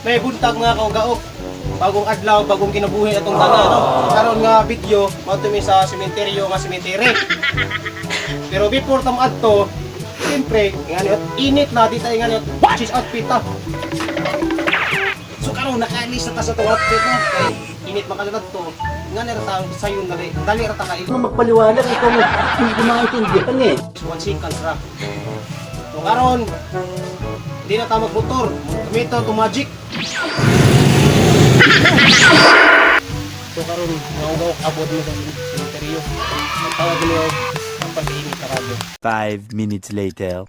May buntag, mga kaugaok. Bagong adlaw, bagong kinabuhi atong tanan, no? Karon nga video, mao mi sa sementeryo nga cemetery. Pero before tam adto, siyempre, ngani init na dito, ngani cheese outfit ta. So karon nakaalis na ta sa atong outfit, no? Kay init man karon adto. Ngani ra ta sayon dali, dali ra ta ka Magpaliwanag ikaw mo, hindi ko maintindihan eh. 1 seconds ra. So karon, hindi na ta magmotor. Gamit to magic. So karon, nga abot mo sa cementerio. Tawag niyo ang pag-iinit sa radyo. 5 minutes later.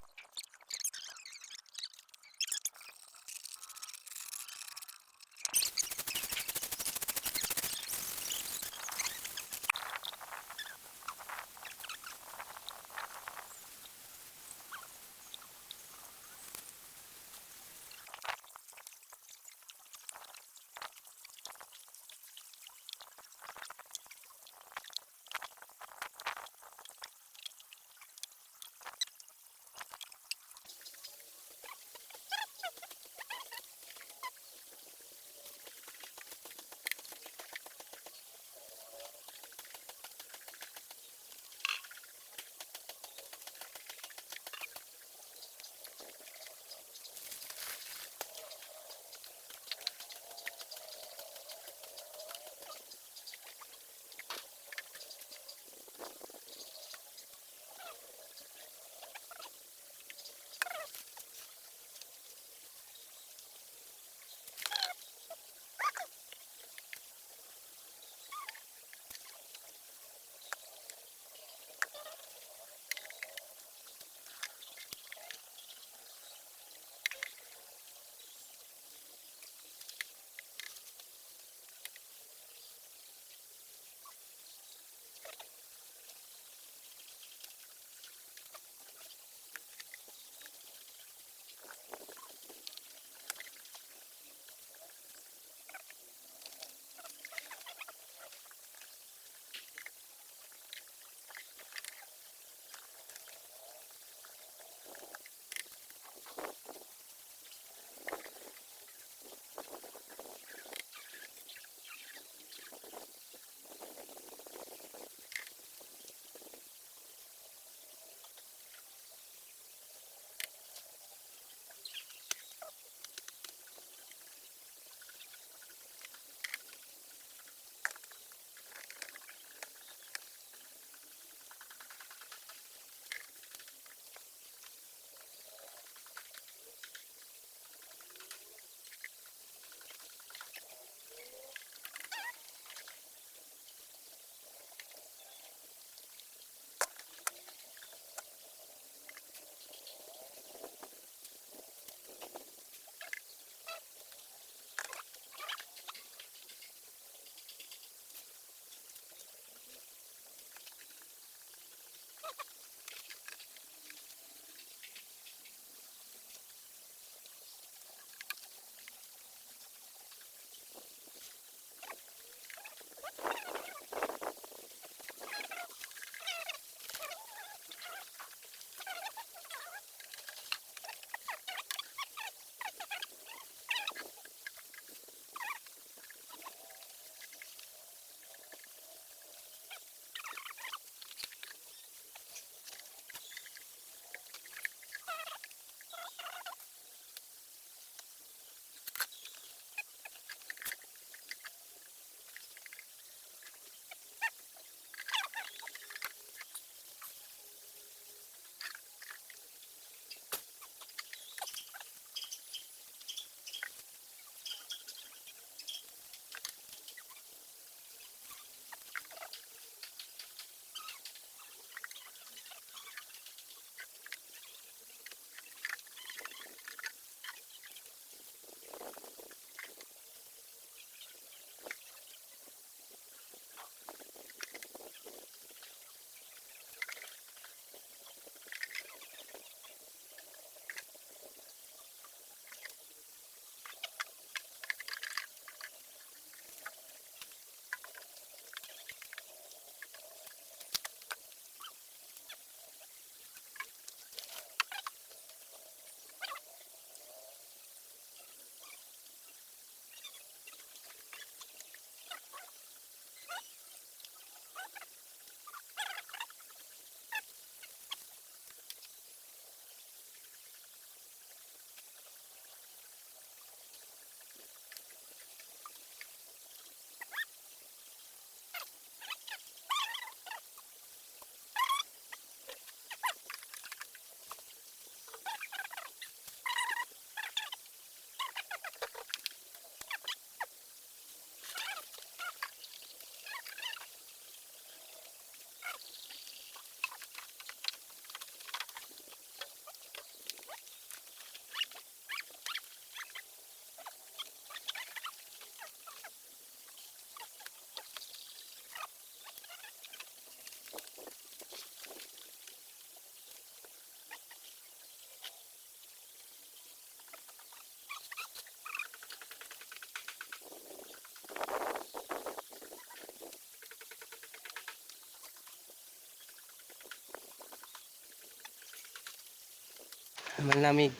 Malamig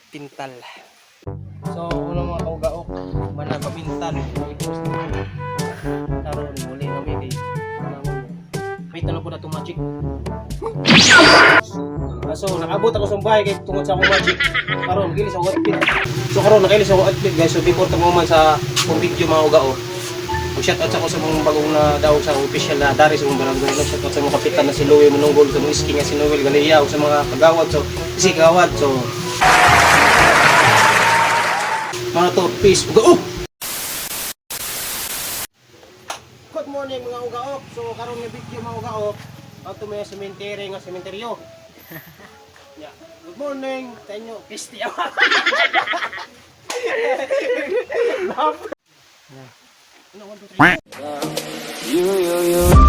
pintal. So, una mga kaugaok, mana papintal. I-post mo. Karon muli kami kay may tanong po na itong magic. So, nakabot ako sa bahay kay tungod sa akong magic. Karon, gilis ako outfit. So, karon nakailis ako outfit, guys. So, before tumuman sa kong video, mga ugao, mag shout out sa ako sa mga bagong na daw sa official na dari sa mga barangay. No? Shout out sa mga kapitan na si Louie Manunggol, sa mga iski nga si Noel Galea, ug sa mga kagawad. So, isi kagawad. So, mga to, peace. Ugao! Good morning, mga ugaok. So karon nga video, mga ugaok, ato may sementeryo nga sementeryo. Yeah. Good morning sa inyo. Pisti. Ano, 1, 2, 3.